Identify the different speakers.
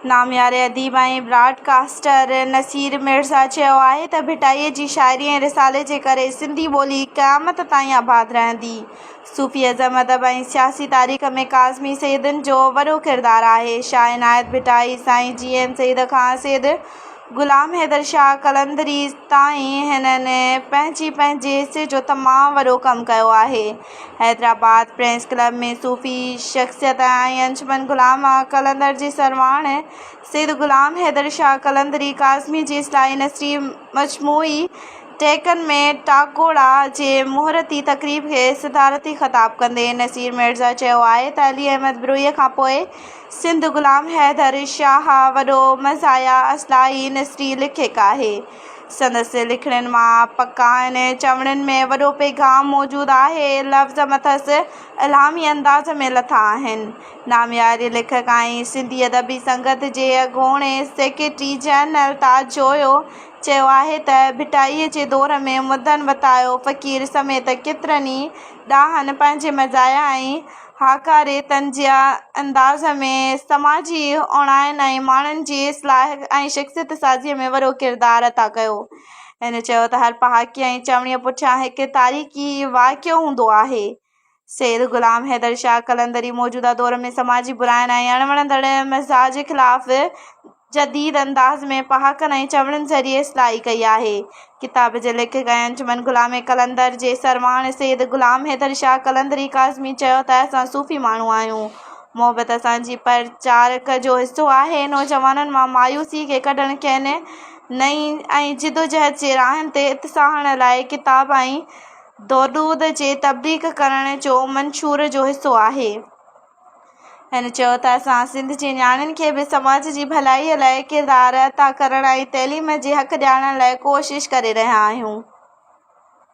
Speaker 1: نامياري اديب ۽ broad caster Naseer Mirza چيو آهي ته ڀٽائيء جي شاعري ۽ رسالي جي ڪري سنڌي ٻولي قيامت تائين آباد رهندي. صوفي ازم، ادب ۽ سياسي تاريخ ۾ ڪاظمي سيدن جو وڏو ڪردار آهي. شاهه عنايت ڀٽائي، سائين جي ايم سيد کان سيد غلام حيدر شاهه قلندري تائين هنن پنهنجي پنهنجي حصي جو تمام وڏو ڪم ڪيو آهي. حيدرآباد پريس ڪلب ۾ صوفي شخصيت ۽ انجمن غلام قلندر جي سرواڻ سيد غلام حيدر شاهه قلندري ڪاظمي جي اصلاحي نثري مجموعي ٽهڪن ۾ ٽاڪوڙا جي مهورتي تقريب کي صدارتي خطاب ڪندي نصير مرزا چيو آهي ته علي احمد بروهي کان پوء سنڌ غلام حيدر شاهه وڏو مزاحيه اصلاحي نثري لکيڪ آهي. سندس لکڻين مان پڪائن چوڻين ۾ وڏو پيغام موجود آهي. لفظ مٿس الهامي انداز ۾ لٿا آهن. نامياري ليکڪ ۽ سنڌي ادبي سنگت جي اڳوڻي سيڪريٽري جنرل تاج جويو چيو آهي ته ڀٽائيء جي دور ۾ مدن وتايو فقير سميت ڪيترن ئي ڏاهن پنهنجي مزاحيه ۽ هاڪاري طنزيه انداز ۾ سماجي اوڻاين ۽ ماڻهن جي اصلاح ۽ شخصيت سازيء ۾ وڏو ڪردار ادا ڪيو. هن چيو ته هر پهاڪي ۽ چوڻيء پٺيان هڪ تاريخي واقعو هوندو آهي. سيد غلام حيدر شاهه قلندري موجوده دور ۾ سماجي براين ۽ اڻوڻندڙ مزاج خلاف جديد انداز ۾ پهاڪن ۽ چوڻين ذريعي اصلاحي ڪئي آهي. ڪتاب جي ليکڪ ۽ انجمن غلام قلندر جي سرواڻ سيد غلام حيدر شاهه قلندري ڪاظمي چيو ته اسان صوفي ماڻهو آهيون. محبت اسان جي پرچارڪ جو حصو آهي. نوجوانن مان مايوسي کي ڪڍڻ کين نئين ۽ جدوجهد جي راهن تي اتساهڻ لاء ڪتاب ۽ درود جي تبليغ ڪرڻ جو منشور جو حصو آهي. هن چيو ته اسان سنڌ جي نياڻين کي به سماج جي ڀلائي لاء ڪردار ادا ڪرڻ ۽ تعليم جي حق ڏيارڻ لاء ڪوشش ڪري رهيا آهيون.